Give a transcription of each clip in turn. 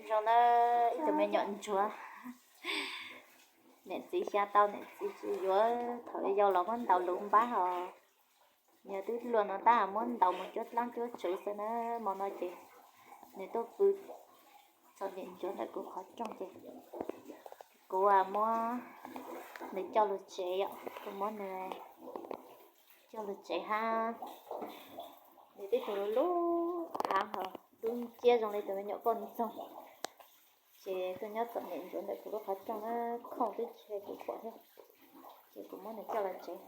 Zoo na, ib tug me nyuam ntsuag. Niam txiv xyaw tau, niam txiv tsis yuav, thaum yau los muab ntaus lus npab os. Yog twb luag no tab muab ntaus mus cuab dlaab cuab tsuv xwb na. Hmo no ces nws tuaj pw txom nyem ntsuav ntawm kuv qhov rooj ces kuv muab nws coj lug tsev yom, kuv muab nws coj lug tsev hab. Nws tib tug lub av ho dub nciab zoo li tus me nyuam poj ntxoog. Ces tuaj nyob txom nyem ntsuav ntawm kuv lub qhov rooj na, khoom twb tseg kuv pom thiab. Ces kuv muab nws coj los tsev.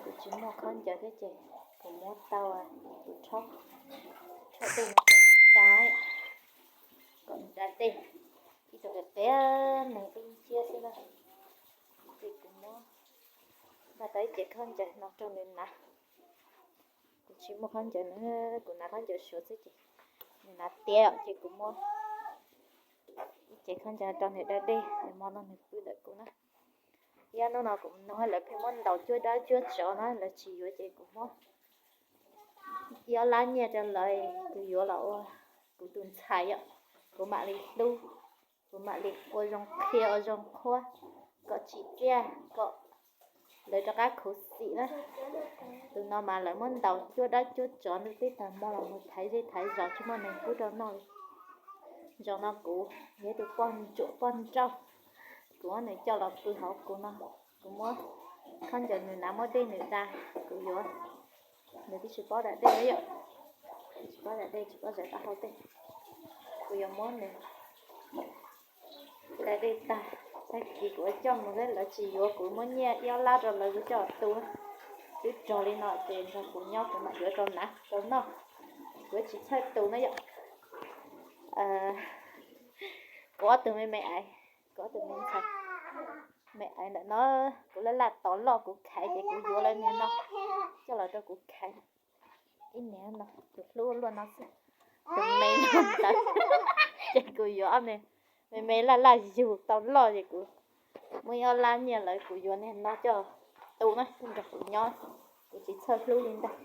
Kuv tsis muaj khaub ncaws thiab ces kuv muab tau tus rhaub, rhaub dej no rau nws da, kom nws da dej. Ib tug qe qe, nws dub nciab xwb na. Ces kuv muab npaj tau ib ce khaub ncaws no rau nws hnav. Kuv tsis muaj khaub ncaws na, kuv hnav khaub ncaws suav xwb ces nws hnav tiav ces kuv muab ib ce khaub ncaws rau nws da dej, hmo no nws pw ntawm kuv na. Thiab hnub no kuv nug lawv pheej muab ntaus cuab dab cuab tsov na, lawv tsis yuav ces kuv muab ib ob lab nyiaj rau lawv, kuv yuav los ua kuv tus ntxhais yom, kuv mam li hlub, kuv mam li ua zoo qhia ua zoo qhuab, kom tsim txiaj kom lawv rov qab khuv xim na. Tus no mas lawv muab ntaus cuab dab cuab tsov ntuj teb tag hmo los mus thaiv zej thaiv zos tsis muaj neeg pub rau noj li. Zaum no kuv yog tus poj ntsuam poj nrauj, kuv muab nws coj los pw hauv kuv no, kuv muab khaub ncaws nws hnav, muab dej nws da, kuv yuav. Nws twb tsis paub da dej yom, tsis paub da dej, tsis paub zais taub hau tej. Kuv yuav muab nws da dej tag, tag kis kuv yuav coj mus, lawv tsis yuav kuv muab nyiaj ib ob lab rau lawv, kuv coj tu. Twb rog li no ces nrog kuv nyob, kuv mam yuav rau hnav rau noj. Kuv tsis txhawj tu na yom. Kuv ob tug me me aiv, kuv ob tug me ntxhais me aiv ntawm no, kuv laj laj tau loj kuv khaiv ces kuv yuav lawv niag no coj los rau kuv khaiv. Ib niag no tus hlub luaj no xwb, tus me no ntawd ces kuv yuav ob me me laj laj yug tau loj ces kuv muab ib ob lab nyiaj lawv, kuv yuav niag no coj tu na, nrog kuv nyob, kuv tsis txhawj hlub li ntag.